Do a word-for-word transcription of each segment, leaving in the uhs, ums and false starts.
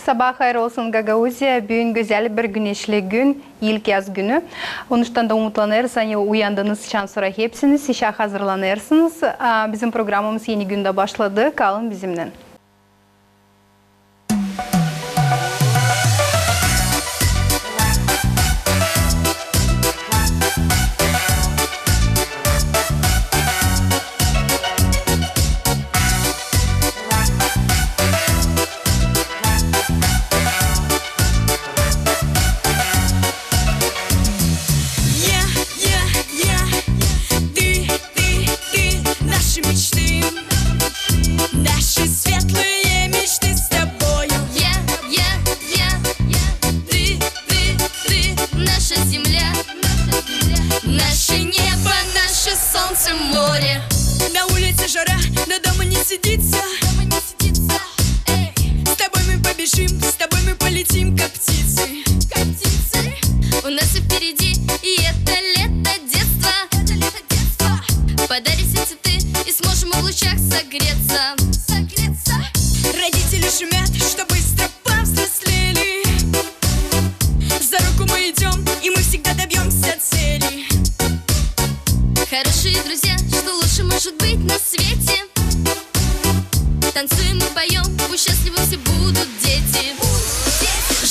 Sabaa hayır olsun, Gagauziya. Büün gözäl bir güneşli gün, ilk yaz günü. Onuştan da umutlanêrız, ani uyandınız şansora hepsiniz, işä hazırlanêrsınız. A, bizim programamız eni gündä başladı. Kalın bizimnän. Я, я, я, ты, ты, ты, наши мечты, наши светлые мечты с тобою. Я, я, я, я, ты, ты, ты, наша земля, наше небо, наше солнце, море. На улице жара, но дома не сидится. С тобой мы побежим, с тобой мы полетим, как птицы. Как птицы. У нас всё впереди, и это лето, детство. Это лето, детство. Подарим все цветы и сможем в лучах согреться. Согреться. Родители шумят, что быстро повзрослели. За руку мы идём, и мы всегда добьёмся цели. Хорошие друзья, что лучше может быть на свете. Танцуем и поём, пусть счастливы все будут дети.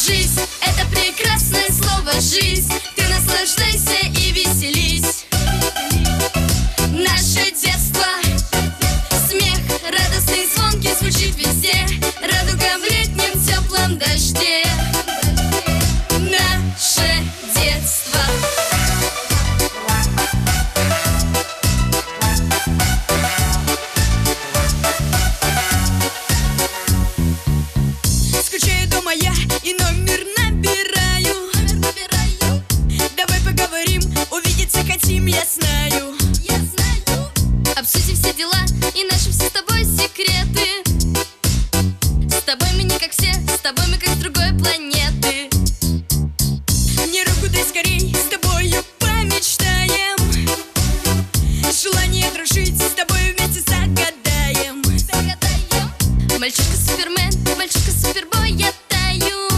Жизнь, это прекрасное слово, жизнь. Ты наслаждайся и веселись. Наше детство, смех радостный, звонкий звучит везде. Радуга в летнем тёплом дожде. Наше детство. Скучаю дома я и номер набираю. Давай поговорим, увидеться хотим, я знаю. Обсудим все дела и наши все с тобой секреты. С тобой мы не как все, с тобой мы как с другой планеты. Мне руку дай скорей, с тобою помечтаем. Желание дружить, с тобою вместе загадаем. Загадаем. Мальчишка Супермен, мальчишка Супербой, я таю.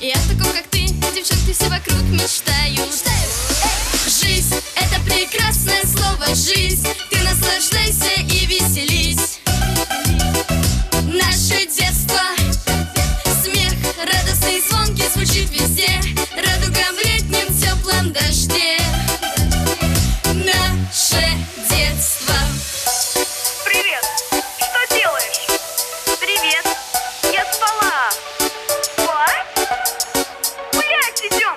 И о таком, как ты, девчонки все вокруг мечтают. Жизнь, это прекрасное слово, жизнь. Ты наслаждайся и веселись. Наше детство. Смех радостный, звонкий звучит везде. Радуга в летнем тёплом дожде. Наше детство. Привет. Что делаешь? Привет. Я спала. Спать? Гулять идём.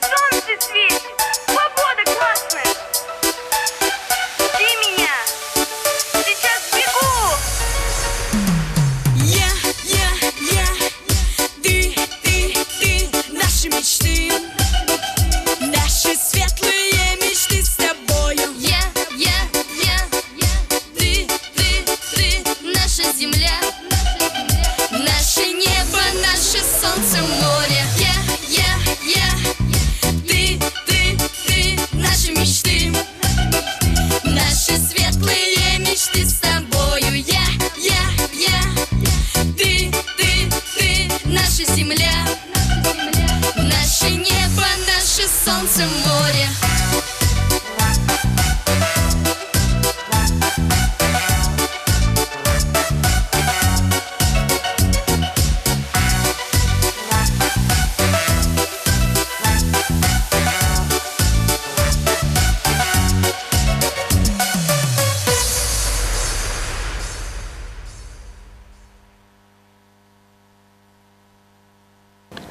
Солнце светит, погода классная. Жди меня. Сейчас бегу. Я, я, я, ты, ты, ты, наши мечты, наши светлые мечты с тобою. Я, я, я, я, ты, ты, ты, наша земля, наше небо, наше солнце, море. Я, я, я, ты, ты, ты, наши мечты, наши светлые мечты с тобою. Я, я, я, ты, ты, ты, наша земля, наше небо, наше солнце, море.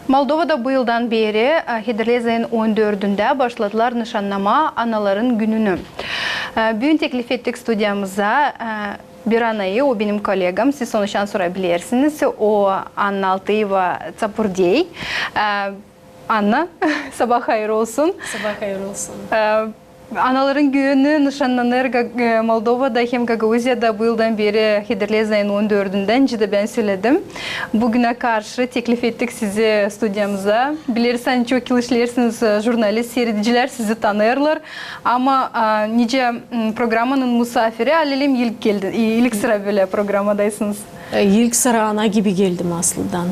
Moldovada bu yıldan beeri, e, hederlez ayın on dördündä başladılar nışannamaa anaların gününü. E, büün teklif ettik studiyamıza, e, bir anayı, o benim kollegam, siz onu şansora bilersiniz, o Anna Altıyeva-Çapurdey. E, Anna, sabaa hayır olsun. Sabaa hayır olsun. E, Anaların günü nışannanêr Ga-, e, Moldovada hem Gagauziyada bu yıldan beri, Hederlez ayın on dördündän, nicä dä bän söledim. Büünä karşı teklif ettik sizi studiyamıza. Bileriz, ani çok yıl işleersiniz, e, jurnalist, siiredicilär sizi tanıyêrlar. Ama, a, nicä, m, programanın musaafiri, alelem, ilk geldi, i-, ilk sıra bölä programadaysınız. E, ilk sıra ana gibi geldim aslıdan.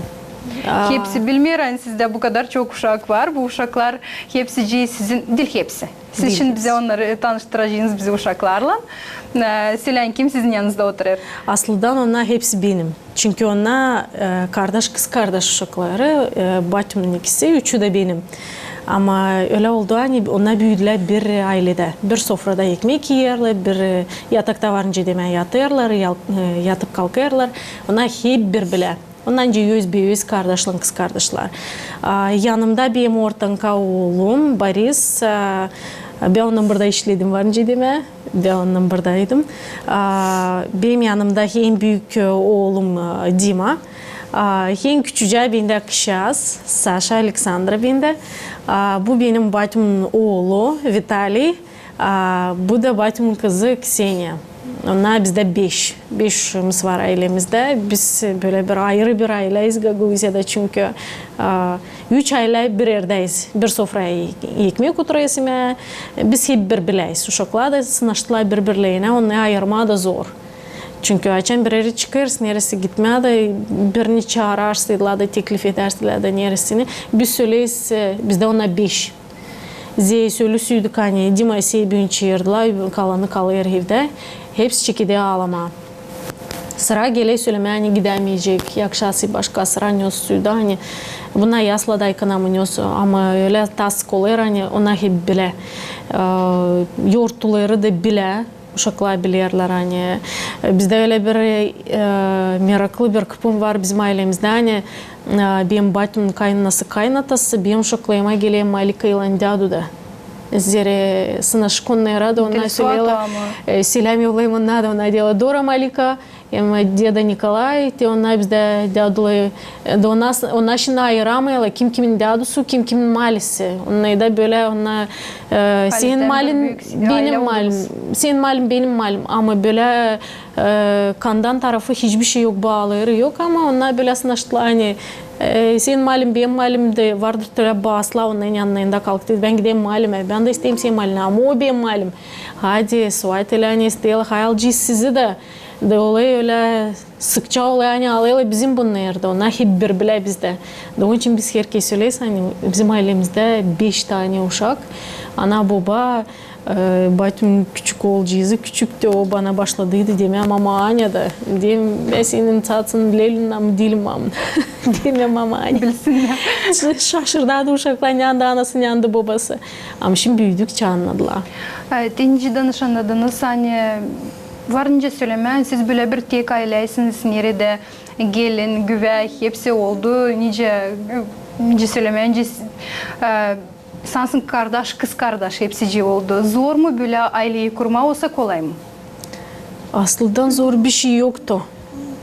A, hepsi bilmeer, ani sizdä bu kadar çok uşak var. Bu uşaklar hepsicii sizin, diil hepsi. Siz şindi bizä onnarı tanıştıracınız bizi uşaklarlan. E, sölän, kim sizin yanınızda oturêr? Aslıdan onnar hepsi benim. Çünkü onnar, e, kardaş, kızkardaş uşakları, e, batümnun ikisi, üçü dä benim. Ama ölä oldu, ani onnar büüdülär bir ayledä. Bir sofrada ekmek iyerlär, bir, e, yatakta var nicä demää yatêrlar, yal-, e, yatıp kalkêrlar. Onnar hep bir-bilä. Onnar nicä öz-be-öz kardaşlan kızkardaşlar. A, yanımda benim ortanka oolum Boris. A, bän onnan burada işledim, var nicä demää. Bän onnan buradaydım. A, benim yanımda en büük, e, oolum, e, Dima. A, en küçücää bendä kızçaaz, Saşa, Aleksandra bendä. A, bu benim batümnun oolu Vitaliy. A, bu da batümnun kızı Kseniya. Onnar bizdä beş. Beş uşaamız var aylemizdä. Biz bölä bir ayırı bir ayleyiz Gagauziyada, çünkü, a, üç aylä bir erdäyiz. Bir sofraya ek-, ekmek oturêrız imää. Biz hep bir-biläyiz. Uşaklar da sınaştılar bir-birlerinä, onnarı ayırmaa da zor. Çünkü açan bir erä çıkêrsın, neresi gitmää dä, birini çaararsan da, teklif edersin da neresini. Biz söleeriz, e, bizdä onnar beş. Zerä sölüsüydük, ani Dima seni büün çaardılar, kalanı kalêr evdä. Hepsi çekeder aalamaa. Sıra geler sölemää, ani gidämeyecek, yakışasın başka sıra nöösüydü, ani bunnar yasladaykan ama nöösü, ama ölä tas kolêr, ani onnar hep bilä. E, yortuları da bilä. Uşaklar bilerlär, ani, e, bizdä ölä bir, e, meraklı bir kıpım var bizim aylemizdä, ani, e, benim batümnun kaynanası, kaynatası benim uşaklarıma geler Malikaylan dädu da. Zerä sınaşêr onnara da, onnar söleerlär, e, selâm yollayêrım onnara da, onnar deerlär: Dora, Malika, hem Deda Nikolay, te onnar bizdä dädular, e, da onnar, onnar şindi ayıramêêrlar, kim kimin dädusu, kim kimin malisi. Onnar da bölä, onnar, e, senin malin, benim malim, senin malin, benim malim. Ama bölä, e, kandan tarafı hiçbir şey yok, baaları yok, ama onnar bölä sınaştılar, ani, e, senin malin, benim malim da vardır, tölä baasılar, onnarın yanında kalkıp, bän giderim malimä, bän dä isteerim senin malini, ama o benim malim. Hadi, svaatelär, ani isteerlär, hayal, sizi dä. Da olêr ölä, sıkça olêr, ani alêrlar bizim bunnarı da, onnar hep bir-bilä bizdä. Da onun için biz herkerä söleeriz, ani bizim aylemizdä beş tanä uşak, ana, boba, e, batümnun küçük oolcuzı, küçüktü, o bana başladıydı demää: mama Anya da. Deerim, bän senin saatsin Lelina mı, diilim, mam? Demää mama Anya. Bilsinnär. Şaşırdardı uşaklar, neredä anası, neredä bobası. Ama şindi büüdükçä annadılar. E, te nicä dä nışannadınız, ani var nicä sölemää, siz bölä bir tek ayläysiniz, neredä gelin, güvää, hepsi oldu, nicä, nicä sölemää, nicä, e, sansın kardaş, kızkardaş hepsicii oldu. Zor mu bölä ayleyi kurmaa, osa kolay mı? Aslıdan zor bir şey yoktu.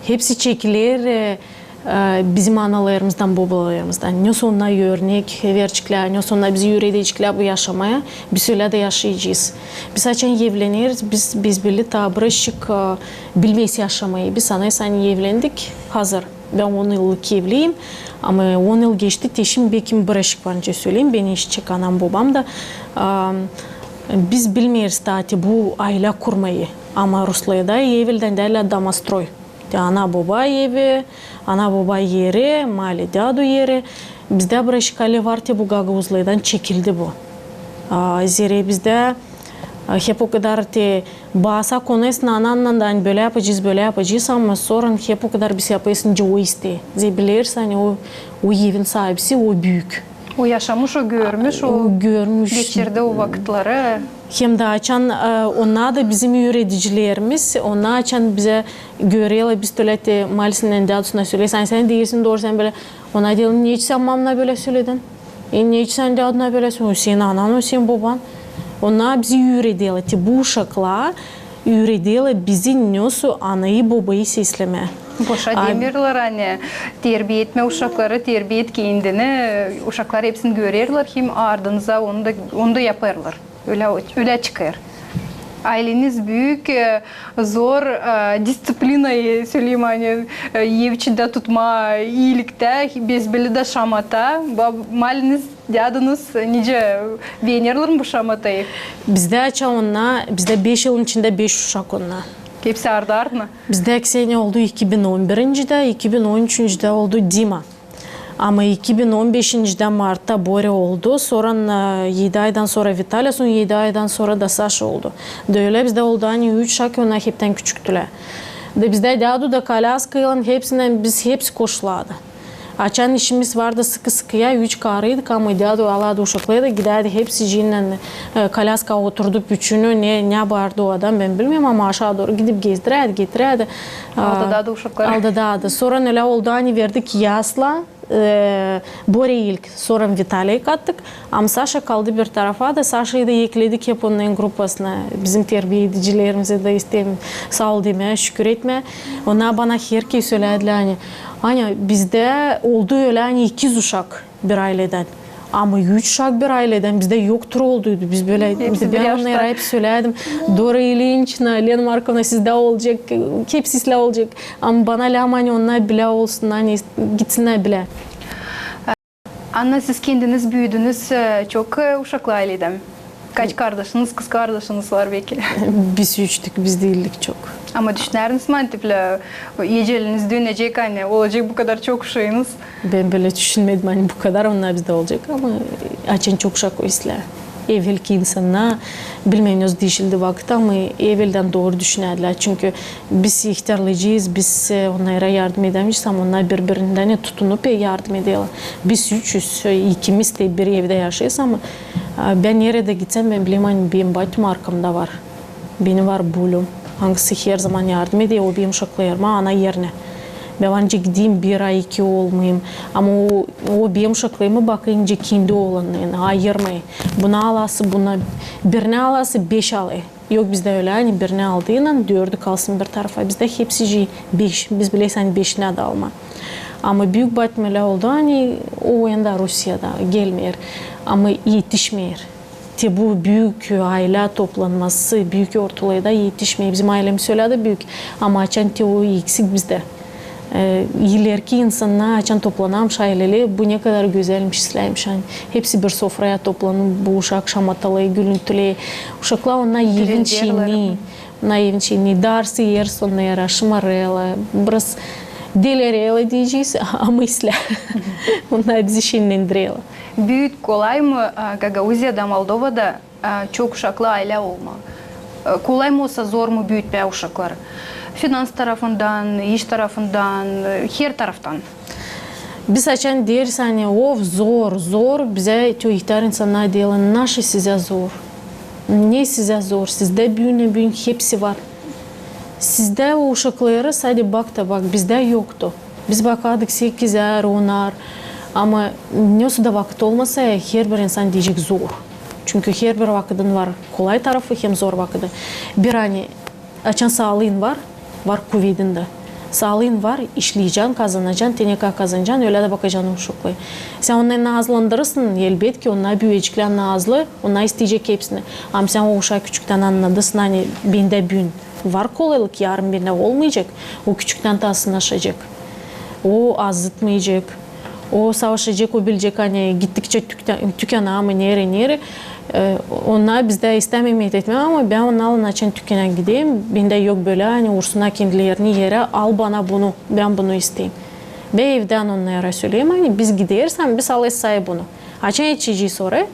Hepsi çekiler, e, e, bizim analarımızdan, bobalarımızdan. Nesoy onnar örnek vereceklär, nesoy onnar bizi üüredeceklär bu yaşamaya, biz ölä dä yaşayacez. Biz açan evleneriz, biz, biz bili taa bıraştık, e, bilmeeriz yaşamayı. Biz anayız, ani evlendik, hazır. Bän on yıllık evliyim, ama on yıl geçti, te şindi bekim bıraştık, var nicä söleyim, beni işçek anam, bobam da. A, biz bilmeeriz taa te bu aylä kurmayı, ama Ruslarda eveldän deerlär домострой. Te ana-boba evi, ana-boba eri, mali dädu eri. Bizdä bıraşık aylä var te bu gagauzlardan, çekildi bu. A, zerä bizdä, a, hep o kadar te baasa konuşêrsın anannan da, ani bölä yapacez, bölä yapacez, ama sora hep o kadar biz yapêrız nicä o isteer. Zerä bileriz, ani o, o evin saabisi, o büük. O yaşamış, o görmüş, o görmüş, geçirdi o vakıtları. Hem dä açan, e, onnar da bizim üüredicilerimiz, onnar açan bizä görerlär, biz tölä te malisinnän, dädusuna söleeriz, ani sän diilsin dooru, sän bölä. Onnar deerlär: neçin sän mamana bölä söledin? E, neçin sän däduna bölä söledin? O senin anan, o senin boban. Onnar bizi üürederlär, te bu uşaklar üürederlär bizi nesoy anayı-bobayı seslemää. Boşa demeerlär, ani terbiya etmää uşakları, terbiya et kendini. Uşaklar hepsini görerlär, hem ardınıza onu da, onu da yapêrlar. Ölä, ölä çıkêr. Ayleniz büük, e, zor, e, disţiplinayı, söleyim, ani, e, ev içindä tutmaa, iiliktä, besbelli dä şamata. Ba-, maliniz, dädiniz, nicä begenerlär bu şamatayı? Bizdä açan onnar, bizdä beş yılın içindä beş uşak onnar. Hepsi ardı-ardına? Bizdä Kseniya oldu iki bin on birincidä, iki bin on üçüncüdä oldu Dima. Ama iki bin on beşincide martta Borä oldu. Sora, e, edi aydan sora Vitalä, sora edi aydan sora da Saşa oldu. Da ölä bizdä oldu, ani üç uşak, onnar heptän küçüktülär. Da bizdä dädu da kolyaskaylan hepsindän biz hepsi koşulardı. Açan işimiz vardı sıkı-sıkıya, üç karıydık, ama dädu alardı uşakları da gidärdi hepsicinnän, e, kolyaskaya oturduk üçünü, ne, ne baardı o adam, bän bilmeerim, ama aşaa dooru gidip gezdirärdi, getirärdi. Aldadardı uşakları. Aldadardı. Sora ölä oldu, ani verdik yasla, e, Borä ilk, sora Vitalä kattık. Ama Saşa kaldı bir tarafa da, Saşayı da ekledik hep onnarın gruppasına. Bizim terbiedicilerimizi dä isteerim saa ol demää, şükür etmää. Onnar bana herkerä sölärdilär, ani, Anya, bizdä oldu ölä, ani ikiz uşak bir ayledän. Ama üç uşak bir ayledän bizdä yoktur olduydu. Biz bölä, hepsi bir yaşta. Bän onnara hep sölärdim. Dora İlinçna, Lena Markovna, sizdä olacek, hepsi islää olacek. Ama bana lääzım, ani onnar bilä olsun, ani gitsinnär bilä. Anna, siz kendiniz büüdünüz, e, çok, e, uşaklı ayledä mi? Kaç kardaşınız, kızkardaşınız var beki? Biz üçtük, biz diildik çok. Ama düşünärdiniz mi, ani, tiplä, eceliniz dönecek, ani olacek bu kadar çok uşaanız? Bän bölä düşünmedim, ani bu kadar onnar bizdä olacek, ama açan çok uşak o islää. Evelki insannar, bilmeerim, nasıl diişildi vakıt, ama eveldän dooru düşünärdilär. Çünkü biz ihtärlayacez, biz, e, onnara yardım edämeyecez, ama onnar biri-birindän tutunup, e, yardım ederlär. Biz üçüz, e, ikimiz tä bir evdä yaşêêrız, ama, e, bän neredä gitsem, bän bilerim, ani benim batüm arkamda var. Benim var bulum, angısı herzaman yardım eder, o benim uşaklarıma ana erinä. Bän var nicä gideyim, bir ay, iki olmayım. Ama o, o benim uşaklarıma bakêr nicä kendi oolannarına, ayırmêêr. Bunu alası, buna, birini alası, beş alêr. Yok bizdä ölä, ani birini aldıynan dördü kalsın bir tarafa. Bizdä hepsi beş, biz bileyiz, ani beşinä dä almaa. Ama büük batüm ölä oldu, ani o anda Rusiyada, gelmeer. Ama etişmeer. Te bu büük aylä toplanması, büük ortalııda etişmeer. Bizim aylemiz ölä dä büük, ama açan te o eksik bizdä. E, ilerki insannar, açan toplanarmış ayleler, bu ne kadar gözälmiş, islääymiş, ani hepsi bir sofraya toplanıp, bu uşak şamatalar, gülüntüler. Uşaklar onnar evin içini, onnar evin içini, darsı ersin onnar, şımarêrlar, biraz delerêrlar deyecez, ama islää. Onnar bizi şenlendirerlär. Büük kolay mı, e, Gagauziyada, Moldovada e, çok uşaklı aylä olmaa? E, kolay mı osa zor mu büütmää uşakları? Finans tarafından, iş tarafından, e, her taraftan. Biz açan deeriz, ani, of, zor, zor, bizä te ihtär insannar deerlär, naşey sizä zor? Ne sizä zor? Sizdä büün-büün hepsi var. Sizdä o uşakları sade bak da bak, bizdä yoktu. Biz bakardık sekizär, onar. Ama ne olsa da vakıt olmasa, herbir insan deyecek zor. Çünkü herbir vakıdın var kolay tarafı hem zor vakıdı. Bir ani açan saalıın var, var kuvedin dä. Saalıın var, işleyecän, kazanacan, tenekä kazanacan, ölä dä bakacan uşakları. Sän onnarı naazlandırırsın, elbetki, onnar büüyeceklär naazlı, onnar isteyecek hepsini. Ama sän o uşaa küçüktän annadısın, ani bendä büün var kolaylık, yarın bendä olmayacek, o küçüktän taa sınaşacek. O azıtmayacek. O savaşacek, o bilecek, ani gittikçä tüktä-, tükänä mı, nereyi, nereyi. E, onnar bizdä istämeer etmää, ama bän onnarlan açan tükänä giderim, bendä yok bölä, ani ursunnar kendilerini erä, al bana bunu, bän bunu isteyim. Bän evdän onnara söleerim, ani biz gideriz, ama biz alêrız sayı bunu. Açan edecez orayı,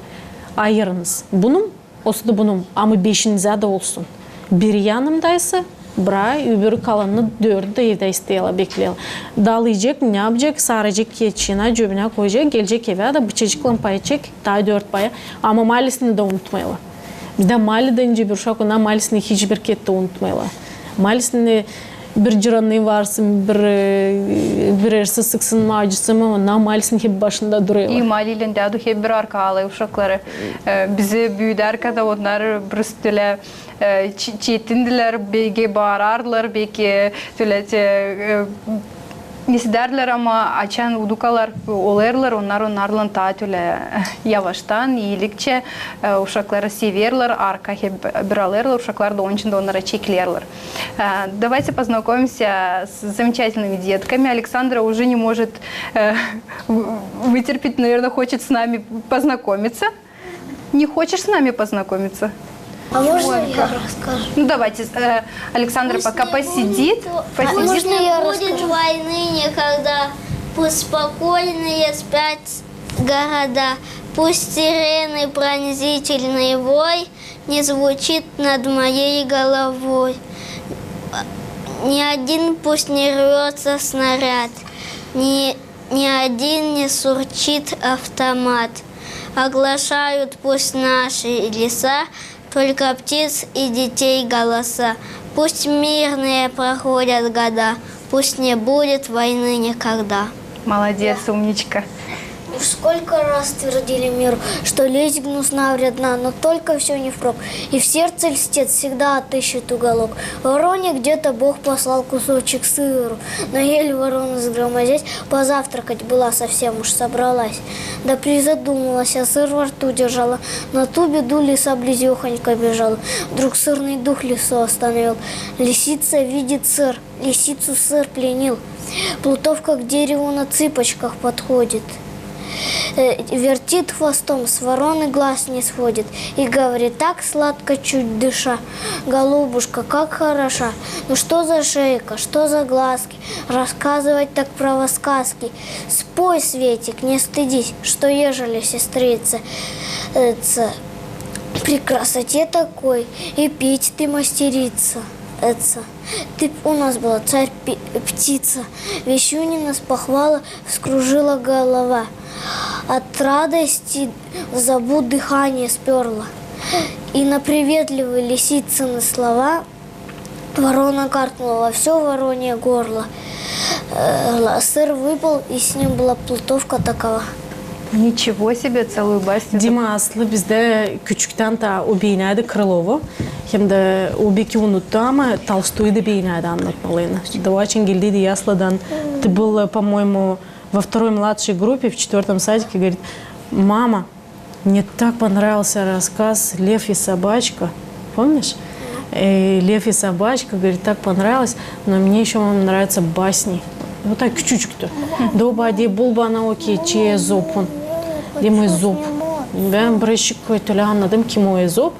ayırınız. Bunun Osa da bunun, ama beşinizä dä olsun. Biri yanımdaysa, bırak, öbürü kalanı dördü dä evdä isteerlär, bekleerlär. Dalayacek, ne yapacek, saracek keçinä, cöbünä koyacek, gelecek evä dä bıçacıklan pay edecek, taa dört paya. Ama malisini dä unutmayalım. Bizdä mali deyni bir uşak, onnar malisini hiç bir kerdä unutmayalım. Malisini bir cırannıı varsın, bir, e, bir ersi sıksın mı, acısın mı, onnar malisini hep başında durêrlar. İ maliylän dädu hep bir arka alêr uşakları. E, bizi büüdärkän dä onnar biraz tölä, e, ç-, çetindilär, beki baarardılar, beki tölä te, e, Nesedärlär, ama açan unukalar olêrlar, onnar onnarlan taa ölä yavaştan, iilikçä, e, uşakları severlär, arka hep bir alêrlar, uşaklar da onun için dä onnara çekilerlär. Э, давайте познакомимся с замечательными детками. Александра уже не может, э, в-, вытерпеть, наверное, хочет с нами познакомиться. Не хочешь с нами познакомиться? А можно я расскажу? Ну, давайте, э, Александра пока посидит, посидит. Пусть не будет войны никогда, пусть спокойные спят города, пусть сирены пронзительный вой не звучит над моей головой. Ни один пусть не рвётся снаряд, ни, ни один не сурчит автомат. Оглашают пусть наши леса только птиц и детей голоса. Пусть мирные проходят года, пусть не будет войны никогда. Молодец, умничка. Уж сколько раз твердили миру, что лесть гнусна, вредна, но только всё не впрок. И в сердце льстец всегда отыщет уголок. Вороне где-то Бог послал кусочек сыру, но еле ворона, сгромоздясь, позавтракать была совсем уж собралась. Да призадумалась, а сыр во рту держала. На ту беду лиса близёхонька бежала. Вдруг сырный дух лису остановил. Лисица видит сыр, лисицу сыр пленил. Плутовка к дереву на цыпочках подходит. Э, вертит хвостом, с вороны глаз не сводит и говорит так сладко, чуть дыша: «Голубушка, как хороша! Ну что за шейка, что за глазки? Рассказывать так про вас сказки. Спой, Светик, не стыдись, что ежели сестрица, э, ц-, при красоте такой и петь ты мастерица, э, ц-, ты б у нас была царь пи-, птица». Вещунина с похвалы вскружила голова. От радости забу дыхание спёрло. И на приветливые лисицыны слова ворона каркнула во всё воронье горло. Э, сыр выпал, и с ним была плутовка такова. Ничего себе, целую басню. Дима, aslı bizdä küçüktän taa o beenärdi Крылову. Hem dä o beki unuttu, ama Толстойu da beenärdi annatmalarını. Da o açan geldiydi yasladan, ты был, по-моему, во второй младшей группе, в четвёртом садике, говорит: «Мама, мне так понравился рассказ «Лев и собачка». Помнишь? Э, «Лев и собачка», говорит, так понравилось, но мне ещё, мама, нравятся басни». Вот так küçücüktü. Da o bana deer: «Bul bana o kişi Ezopun». Deer: «Ezop». Bän birazcık kötülä annadım, kim o Ezop.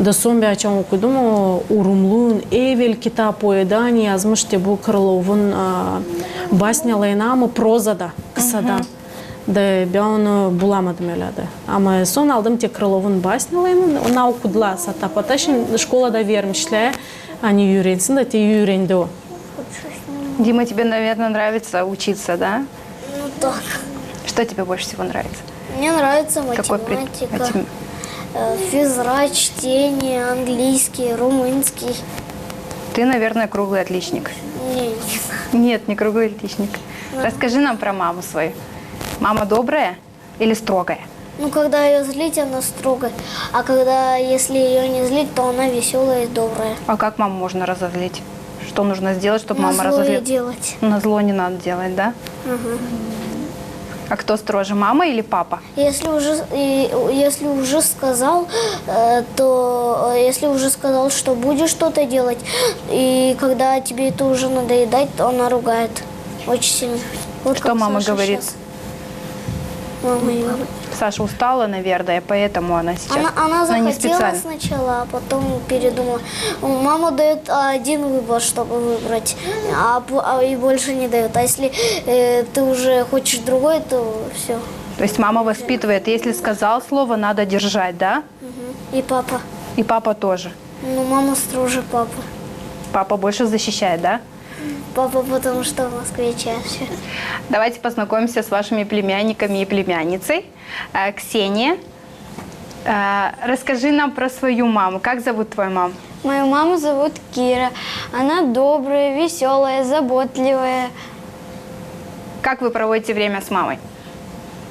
Da sora bän açan okudum, o urumluun evel kitap o, da ani yazmış te bu Крыловun, a, basnyalarını, ama prozada, kısadan. Da bän onu bulamadım ölä dä. Ama sora aldım te Крыловun basnyalarını, onu okudulaa sata-pata, şindi şkolada vermişlär, ani üürensin, da te üürendi o. Дима, тебе, наверное, нравится учиться, да? Ну так. Что тебе больше всего нравится? Мне нравится математика, э, физра, чтение, английский, румынский. Ты, наверное, круглый отличник. Не, не. Нет, не круглый отличник. Расскажи нам про маму свою. Мама добрая или строгая? Ну, когда её злить, она строгая. А когда, если её не злить, то она весёлая и добрая. А как маму можно разозлить? Что нужно сделать, чтобы мама разозлилась? Назло ей делать. Назло не надо делать, да? Ага. А кто строже, мама или папа? Если уже, и, если уже сказал, э, то, э, если уже сказал, что будешь что-то делать, и когда тебе это уже надоедает, то она ругает очень сильно. Вот как Саша сейчас. Что мама говорит? Мама её. Саша устала, наверное, поэтому она сейчас. Она, она захотела сначала, а потом передумала. Мама даёт один выбор, чтобы выбрать, а бо-, а и больше не даёт. А если, э, ты уже хочешь другой, то всё. То есть мама воспитывает, если сказал слово, надо держать, да? Мгм. И папа. И папа тоже. Ну, мама строже папы. Папа больше защищает, да? Папа, потому что в Москве чаще. Давайте познакомимся с вашими племянниками и племянницей. Э, Ксения, э, расскажи нам про свою маму. Как зовут твою маму? Мою маму зовут Кира. Она добрая, весёлая, заботливая. Как вы проводите время с мамой?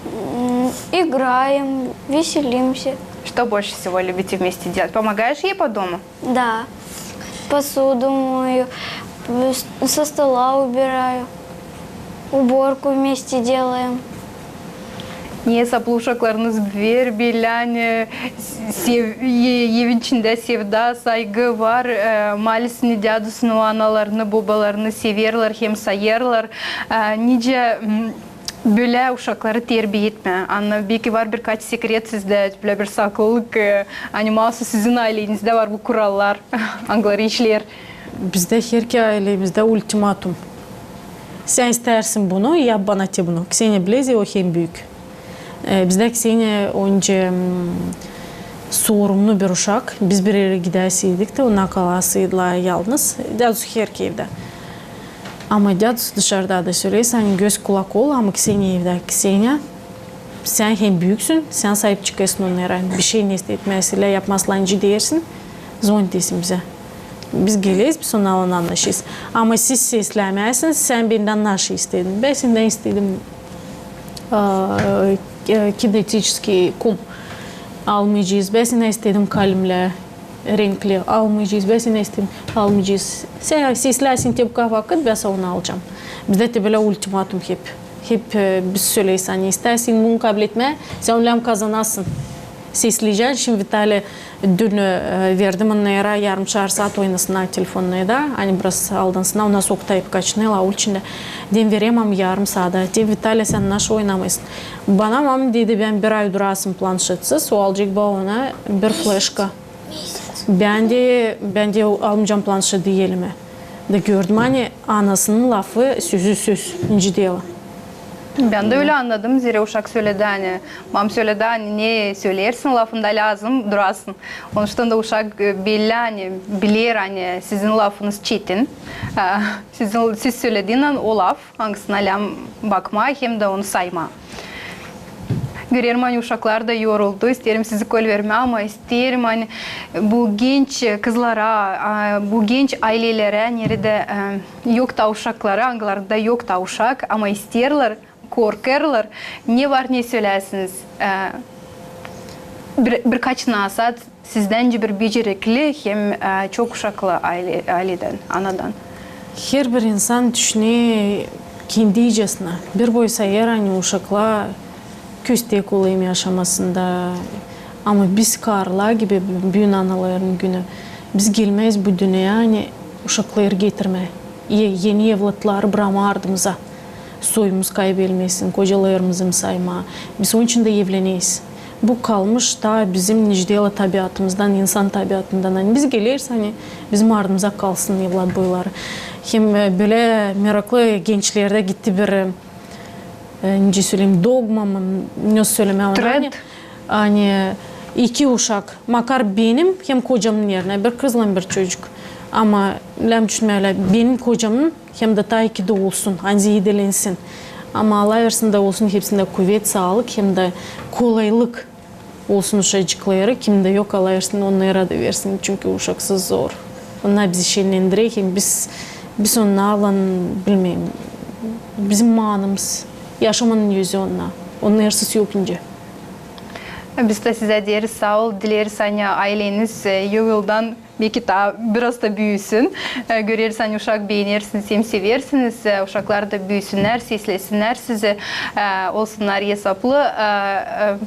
М, играем, веселимся. Что больше всего любите вместе делать? Помогаешь ей по дому? Да. Посуду мою, с-, со стола убираю. Уборку вместе делаем. Ne saplı uşaklarınız var, bellä, ani sev-, e-, evin içindä sevda, saygı var, e, maalesef dädusunu, analarını, bobalarını severlär hem sayêrlar. E, nicä, m, bölä uşakları terbiya etmää? Ani beki var birkaç sekret sizdä, bölä bir saklılık, e, ani maasuz sizin aylenizdä var bu kurallar, angıları işleer. Bizdä herki aylemizdä ultimatum. Sän istärsin bunu, yap bana te bunu. Kseniya bilezi, o hem büük. E, bizdä Kseniya öncä, m, sorumnu bir uşak. Biz bir erä gidäseydik tä, ona kalasıydılar yalnız. Dädusu herki evdä. Ama dädusu dışarda da söleer, sän göz kulak ol, ama Kseniya evdä. Kseniya, sän hem büüksün, sän saip çıkêrsın onnara. Bişey ne istetmää, sän yapmazsan, nicä deersin, zvonit etsin bizä. Biz geleriz, biz onunnan annaşêrız. Ama siz seslämezsiniz, sän bendän naşey istedin. Bän sendän istedim, a, e, kinetiçeskiy kum. Almayacez. Bän sendän istedim kalemnä renkli. Almayacez. Bän sendän istedim. Almayacez. Sän sesläsin te bu kadar vakıt, bän sana onu alacam. Bizdä te bölä ultimatum hep. Hep, e, biz söleeriz, ani istärsin bunu kabletmää, sän onu lääzım kazanasın. Sesleyecän. Şindi Vitaliy dün, e, verdim onnara yarımşar saat oynasınnar telefonlarda, ani biraz aldansınnar, onnar sokakta hep kaçınêrlar, uliçada. Deerim, veremem yarım saata. Deerim, Vitaliy, sän naşey oynamêêrsın? Bana mama dedi, bän bir ay durasın planşetsiz, o alacek bana ona bir fleşka. Bän dä, bän dä almayacam planşeti elimä. Da gördüm, ani anasının lafı sözä söz, nicä deer. Bän dä ölä annadım, zerä uşak söledi, ani, mam söledi, ani ne söleersin lafında, lääzım durasın. Onuştan da uşak, e, bellä, ani biler, ani sizin lafınız çetin. E, sizin, siz sölediniz o laf, angısına lääzım bakmaa hem dä onu saymaa. Görerim, ani uşaklar da yoruldu. İsteerim sizi kolvermää, ama isteerim, ani bu genç kızlara, a, bu genç aylelerä, neredä, e, yok taa uşakları, angılarında yok taa uşak, ama isteerlär, korkêrlar, ne var ne söläsiniz, e, bir, birkaç nasaat sizdän dä bir becerikli hem, e, çok uşaklı aylä-, ayledän, anadan. Herbir insan düşüner kendi icesinä. Bir boy sayêr, ani uşaklar köstek olêr yaşamasında. Ama biz karılar gibi, büün anaların günü, biz gelmeeriz bu dünneyä, ani uşakları getirmää. E, eni evlatları brakmaa ardımıza. Soyumuz kaybelmesin, kocalarımızı saymaa. Biz onun için dä evleneriz. Bu kalmış taa bizim, nicä deerlär, tabiatımızdan, insan tabiatından. Ani biz geleriz, ani bizim ardımıza kalsın evlat boyları. Hem, e, bölä meraklı gençlerdä gitti bir, e, nicä söleyim, dogma mı, ne sölemää, trend. Ani iki uşak, makar benim hem kocamın erinä, bir kızlan bir çocuk. Ama lääzım düşünmää, benim kocamın hem dä taa iki dä olsun, ani zeedelensin. Ama Alla versin dä olsun hepsindä kuvet, saalık hem dä kolaylık olsun uşacıkları, kimdä yok, Alla versin, onnara da versin, çünkü uşaksız zor. Onnar bizi şenlendirer hem biz, biz onnarlan, bilmeerim, bizim maanamız, yaşamanın özü onnar. Onnarsız yok nicä. Biz dä sizä deeriz saa ol, dileriz, ani ayleniz, e, yıl-yıldan beki taa biraz da büüsün. E, göreriz, ani uşak beenersiniz hem seversiniz. E, uşaklar da büüsünnär, seslesinnär sizi, e, olsunnar esaplı. E, e,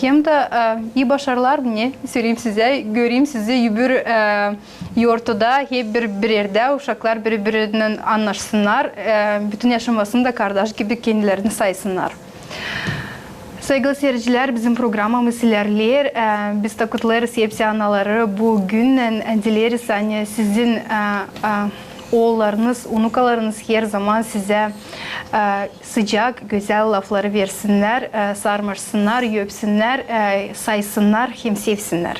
hem dä, e, ii başarılar, ne söleyim sizä, göreyim sizi öbür, e, yortuda, hep bir, bir erdä, uşaklar biri-birinnän annaşsınnar, e, bütün yaşamasını da kardaş gibi kendilerini saysınnar. Saygılı seyircilär, bizim programamız ilerleer. E, biz dä kutlêêrız hepsi anaları bu günnän. Dileriz, ani sizin, e, e, oollarınız, unukalarınız herzaman sizä, e, sıcak, gözäl lafları versinnär, e, sarmaşsınnar, öpsünnär, e, saysınnar hem sevsinnär.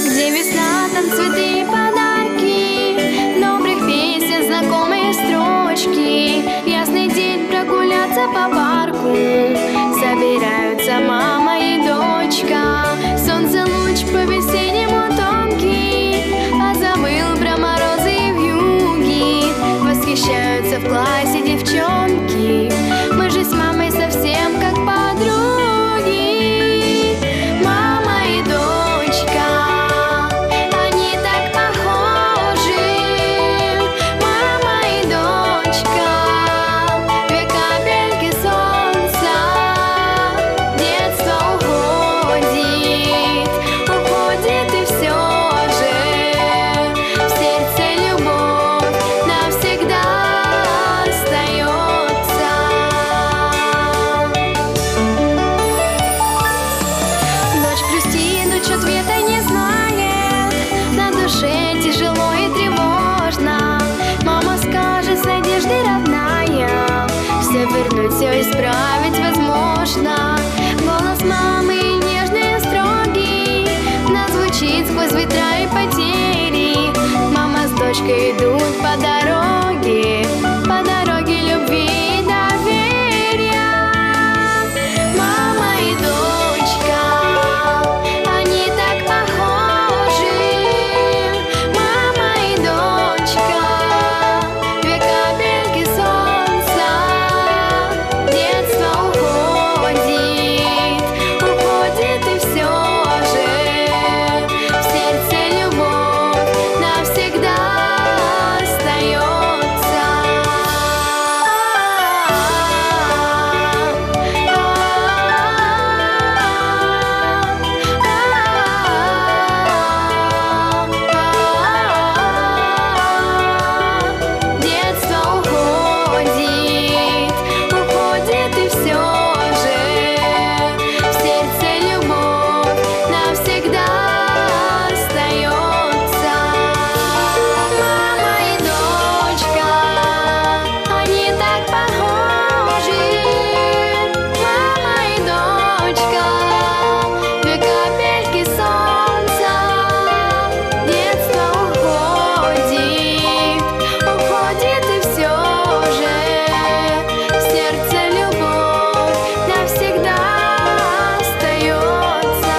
Где весна, там цветы и подарки, добрых песен знакомые строчки. В ясный день прогуляться по парку собираются мама и дочка. Солнца луч по-весеннему тонкий, а забыл про морозы и вьюги. Восхищаются в классе девчонки. Мы же Идут по дороге, по дороге любви и доверия. Мама и дочка, они так похожи. Мама и дочка, две капельки солнца. Детство уходит, уходит и всё же в сердце любовь навсегда остаётся. Детство уходит, уходит и всё же в сердце любовь навсегда остаётся. Мама и дочка, они так похожи. Мама и дочка, две капельки солнца. Детство уходит, уходит и всё же в сердце любовь навсегда остаётся.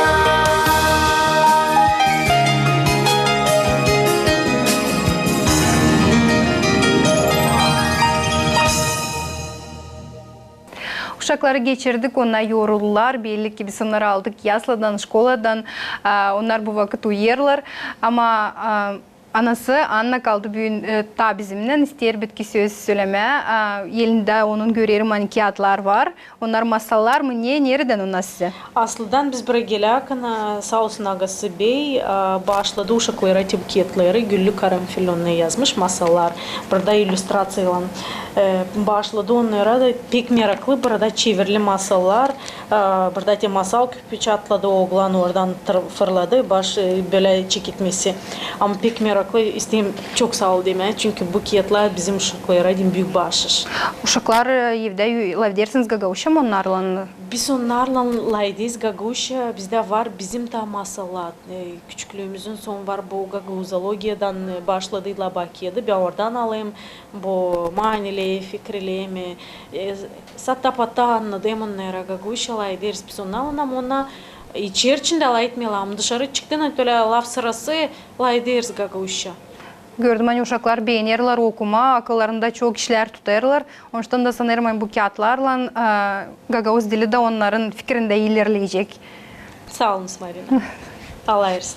Uşakları geçirdik, onnar yoruldular. Belli ki, biz onnarı aldık yasladan, şkoladan. A, onnar bu vakıt uyuyêrlar. Ama, a, anası Anna kaldı büün, e, taa bizimnän. İsteerim bir-iki söz sölemää. A, elindä onun görerim, ani kiyatlar var. Onnar masallar mı, ne, neredän onnar sizä? Aslıdan biz bura geläkän, saa olsun Agası bey, a, baaşladı uşaklara te bu kiyatları, güllü karanfil onnarı yazmış, masallar. Burada illüstraţiyalan, e, baaşladı onnara da, pek meraklı, burada çevirli masallar. A, burada te masal küpü çatladı, oglan oradan tır-, fırladı, baş, e, bölä çeketmesi. Ama pek meraklı, isteerim çok saa ol demää, çünkü bu kiyatlar bizim uşaklara deyni büük baaşış. Uşaklar, e, evdä yu-, lafedersiniz gagauzça mı onnarlan? Biz onnarlan lafederiz gagauzça, bizdä var bizim taa masallar. E, küçüklüümüzün sonu var bu gagauzologiyadan, e, baaşladı Labakiyada, bän oradan alêrım bu manileri, fikirleri, e, satta-patta annadêrım onnara, gagauzça lafederiz biz onnarlan, ama onnar içer içindä lafetmeerlär, ama dışarı çıktın, ani bölä laf sırası lafederiz gagauzça. Gördüm, ani uşaklar beenerlär okumaa, akıllarında çok işlär tutêrlar. Onuştan da sanêrım, ani bu kiyatlarlan, e, gagauz dili dä onnarın fikirindä ilerleyecek. Saa olun, Marina. Allah'a versin.